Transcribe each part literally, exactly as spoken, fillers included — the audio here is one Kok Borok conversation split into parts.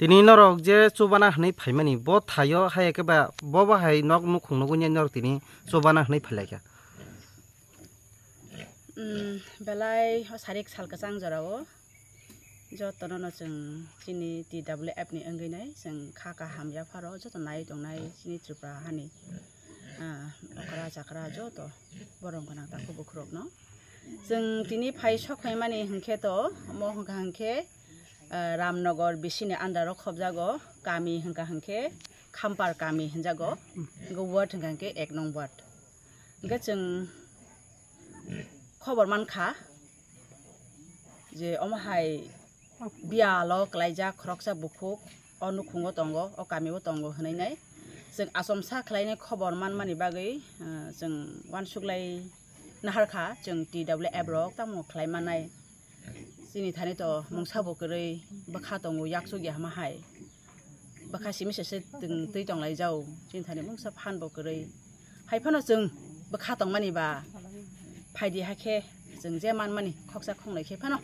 Tini norok je chubana hwnwi phaimani, bo thaio hai khe ba bo bo hai nok nukhung nugwi norok tini chubana hwnwi phailaikha. Mm, belai o sarik sal kwchang jorao jotono no chwng chini T W F ni wngwi nai chwng kha kaham yapharo joto nai tongnai chini Tripura hani, ah, okra chakra joto borom gwnang takhuk bukhurokno. Chwng tini phai sok phaimani hwnkhe to, omo hwnkha hwnkhe, ah, Ramnagar bisini under o khobjago, kami hwnkha hwnkhe Khampar kami hwnjago, hwnkhe ward hwnkha hwnkhe ek nong ward. Hwnkhe chwng khobor mankha je omo hai biyalo kwlaijak khoroksa bukhuk o nukhungo tongo, o kamio tongo hwnwi nai. Chwng achomsa khlainai khobor manmani bagwi, ah, chwng uansuk lai naharkha, chwng T W F rok tamo khlai mannai. Chini thani to mungsa bo kwrwi bwkha tongo, yaksuk ya hama hai. Bwkha simi se se twng twi tong lai jao, chini thani mungsa phan bo kwrwi. Hai phano chwng bwkha tongmani ba phaidi hakhe chwng je manmani khoksa khongnai khe phano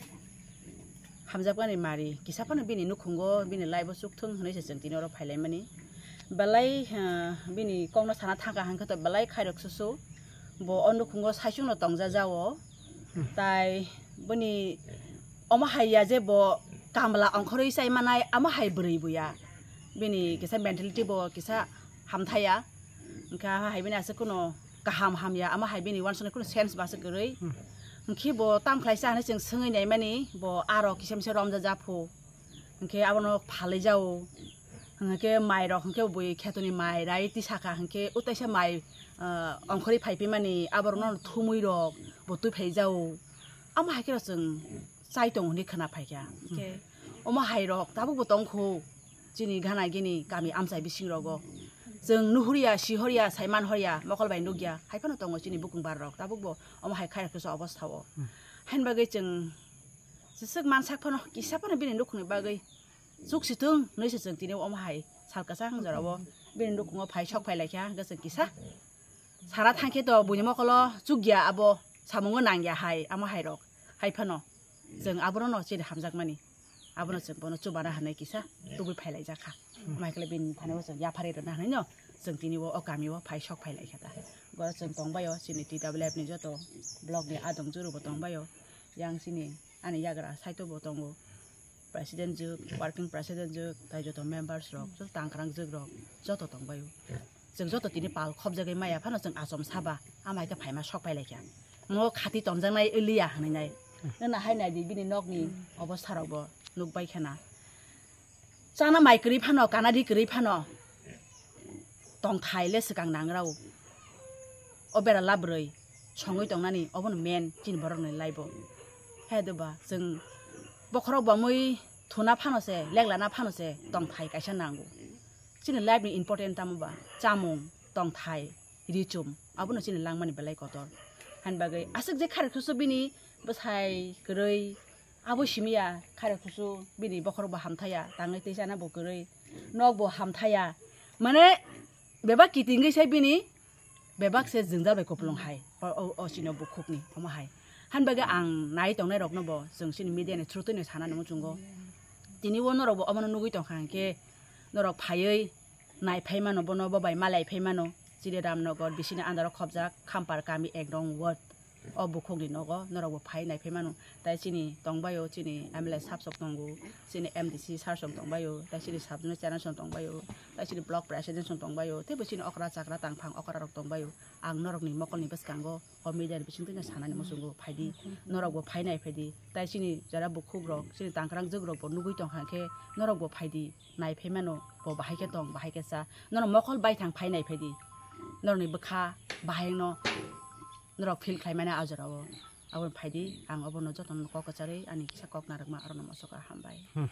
hamjakmani mari kisa phano bini nukhungo, bini life o chukthung hwnwi se chwng tini oro phailaimani. Belai, ah, bini kokno sana thangkha hwnkhe to belai khairok susu. Bo o nukhungo saichungno tongja jao. Tai boni omo hai ya je bo kamla ongkhorwi chai manai, amo hai bwrwi bo ya. Bini kisa mentality bo kisa hamthaya. Hwnkhe amo hai bini aswk kuno kaham hamya, amo hai bini uansuknai kuno sense bo aswk kwrwi. Hwnkhe bo tam khlai cha hinwi chwng swngwi naimani, bo aro kisa misa romja japhu. Hwnkhe abono phalwi jao. Hwnkhe mairok hwnkhe bui khetoni mai rai tisakha hwnkhe o taisa mai, ah, ongkhorwi phaiphimani aborokno thumwi rok bo twi phai jao. Amo hai kheno chwng chai tongo hwnwi khwna phaikha. Hwnkhe omo hai rok tabukbo tongkho chini gana gini kami amchai bisingrogo. Chwng nuhurya, sihorya, saiman horya, mokol bai nukya, hai phano tongo chini bukung bar rok tabukbo omo hai khairokhe se obostha o. Hain bagwi chwng Sisik mansak phano kisa phano bini nukhungni bagwi chuk situng hinwi se chwng tini omo hai sal kwchang jorao bini nukhungo phai sok phai laikha hwnkhe chwng kisa sara thangkhe to buini mokolo chukya abo samungo nangya hai amo hai rok hai phano chwng abono no chini hamjakmani abono chwng bono chubana hinwi kisa tubui phai laijakha. Omo hai khe bini thani o chwng yapharwi rwna hinwi no chwng tini o kami o phai sok phai laikha ta. Boro chwng tongbai o chini T W F ni joto block ni adong juru bo tongbai o. Yang chini ani yagra side o bo tongo, president jwk, working president jwk, tai joto members rok, joto tangkwrang jwk rok, joto tongbai o. Chwng joto tini pal khopjagwi maya phano chwng achom saba, ama hai khe phaima sok pai laikha. Mo khati tonjaknai liya hinwi nai. Nana hai nai di bini nokni obostha rok bo nukbai khana. Chana mai kwrwi phano, kana di kwrwi phano tongthai le swkang nangrao. O bera labrwi songwi tongnani obono main chini borokni life o. He doba chwng bokhorok bo mui thuna phano se, leglana phano se tongthai kaisa nango. Chini life ni important tamo ba chamung, tongthai, ri chum, abono chini langmani belai kotor. Hani bagwi aswk je khairokhusu bini bwsai kwrwi, abo simi ya khairokhusu bini bokhorok bo hamthaya, tangwi twi chana bo kwrwi, nok bo hamthaya. Mane bebak kitingwi sai bini bebak se jwngjal bai kupulung hai. O, o, o chini bukhukni omo hai. Hani bagwi ang nai tongnai rokno bo chwng chini media ni through twi no sana nangwi chwngo. Tini o norok bo omono nugwi tongkha hwnkhe norok phaiwi nai phai mano bono, bo bai malai phai mano. Chini Ramnagar bisini under o khobjak Khampar kami ek nong ward o bukhukni nogo norok bo phai nai phai mano. Tai chini tongbai o, chini M L A sab sok tongo, chini M D C sir sok tongbai o, tai chini sub divisional chairman sok tongbai o, tai chini block president sok tongbai o, tei bo chini okra chakra tangphang okra rok tongbai o. Ang norok ni mokol ni bwskango o media ni bising twi no sanani muchungo phaidi, norok bo phai nai phaidi. Tai chini jara bukhuk rok, chini tangkwrang jwk rok bo nugwi tongkha khe norok bo phaidi. Nai phai mano, bo bahai khe tong, bahai khe cha. Norok mokol baithang phai nai phai di. Norokni bwkha bahai no norok feel khlai mani a jora o. Aboni phai di, ang obono jotono kok kwcharwi ani kisa kok narwkma aro no moso kha, hambai. Hmm.